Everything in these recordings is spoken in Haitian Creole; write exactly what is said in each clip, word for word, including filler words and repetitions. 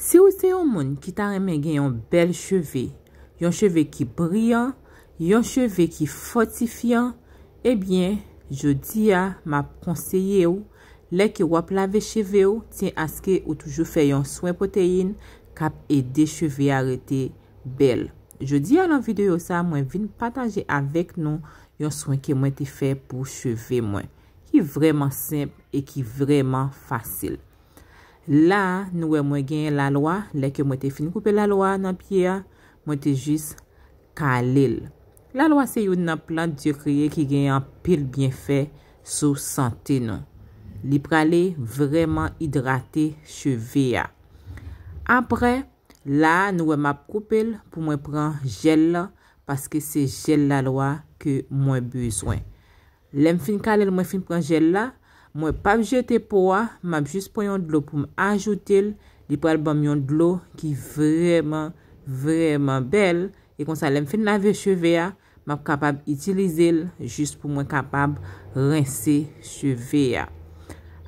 Si w se yon moun ki ta renmen gen yon bèl cheve, yon cheve ki briyan, yon cheve ki fòtifyan, ebyen, jodi a, m ap konseye w, lè ke w ap lave cheve w, tyen aske ou toujou fè yon swen pwoteyin k ap ede cheve a rete bèl. Jodi a, nan videyo sa, mwen vin pataje avèk nou yon swen ke mwen te fè pou cheve mwen, ki vrèman senp e ki vrèman fasil. La, nou wè mwen genyen lalwa, lè ke mwen te fin koupe lalwa nan pye a, mwen te jis kale l. Lalwa se youn nan plant Dye kreye ki gen anpil byenfè sou sante nou. Li prale vrèman idrate cheve a. Apre, la, nou wè m ap koupe l pou mwen pran jèl la, paske se jèl lalwa ke mwen bezwen. Lè m fin kale l, mwen fin pran jèl la, mwen p ap jete po a, m ap jis pran yon dlo pou m ajoute l, li pral ban m yon dlo ki vrèman, vrèman bèl, e konsa lè m fin lave cheve a, m ap kapab itilize l jis pou mwen kapab rense cheve a.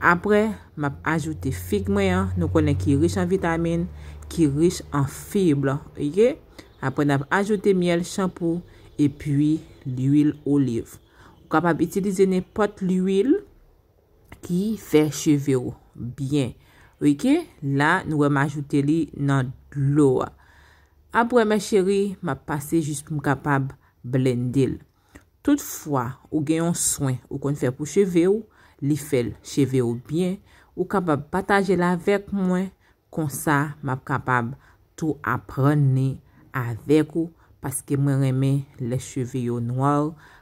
Apre, m ap ajoute fig mwen an, nou konnen ki rich an vitamin, ki rich an fib, oke? Apre, n ap ajoute myèl chanpou epi lwil oliv. Ou kapab itilize nenpòt lwil ki fè cheve w byen. Oke, la, nou wè m ajoute li nan dlo a. Apre, mes chéris, m ap pase jis pou m kapab blende l. Toutfwa, ou gen yon swen ou konn fè pou cheve w, li fè l cheve w byen, ou kapab pataje l avèk mwen, konsa m ap kapab tou aprann li avèk ou, paske mwen renmen lè cheve yo nwa,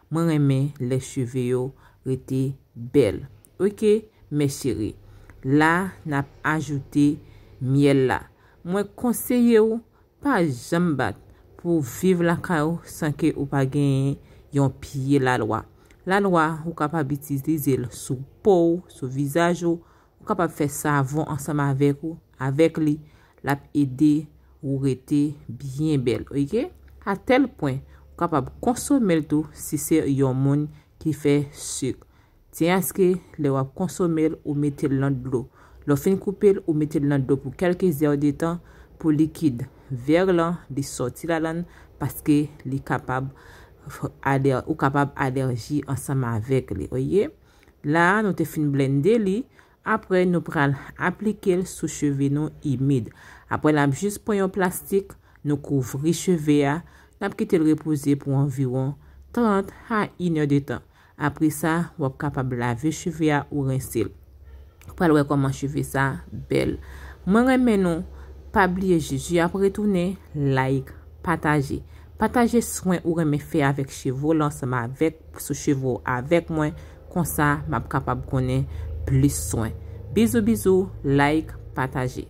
mwen renmen lè cheve yo rete bèl. Oke, mes chéris. La, n ap ajoute myèl la. Mwen konseye w, pa janm bat pou w viv lakay ou san ke ou pa genyen yon pye lalwa. Lalwa, ou kapab itilize l sou po w, sou vizaj ou, ou kapab fè savon ansanm avèk ou, avèk li, l ap ede ou rete byen bèl, oke? A tèl pwen, ou kapab konsome l tou si se yon moun ki fè sik. Tyen aske lè w ap konsome l, ou mete l nan dlo. Lè w fin koupe l, ou mete l nan dlo pou kèlke zè de tan pou likid vè lan li sòti ladan l, paske li kapab alè-, ou kapab alèji ansanm avèk li, oke? La, nou te fin blende li. Apre, nou pral aplike l sou cheve nou imid. Apre, n ap jis pran yon plastik, nou kouvri cheve a, n ap kite l repoze pou anviwon trant a inè de tan. Apre sa, w ap kapab lave cheve a ou rense l. Ou pral wè kòman cheve sa bèl. Mwen renmen nou. Pa bliye Jezi ap retounen, like, pataje. Pataje swen ou renmen fè avèk cheve w la ansanm avèk, sou cheve w avèk mwen, konsa m ap kapab konnen plis swen. Bizou, bizou, like, pataje.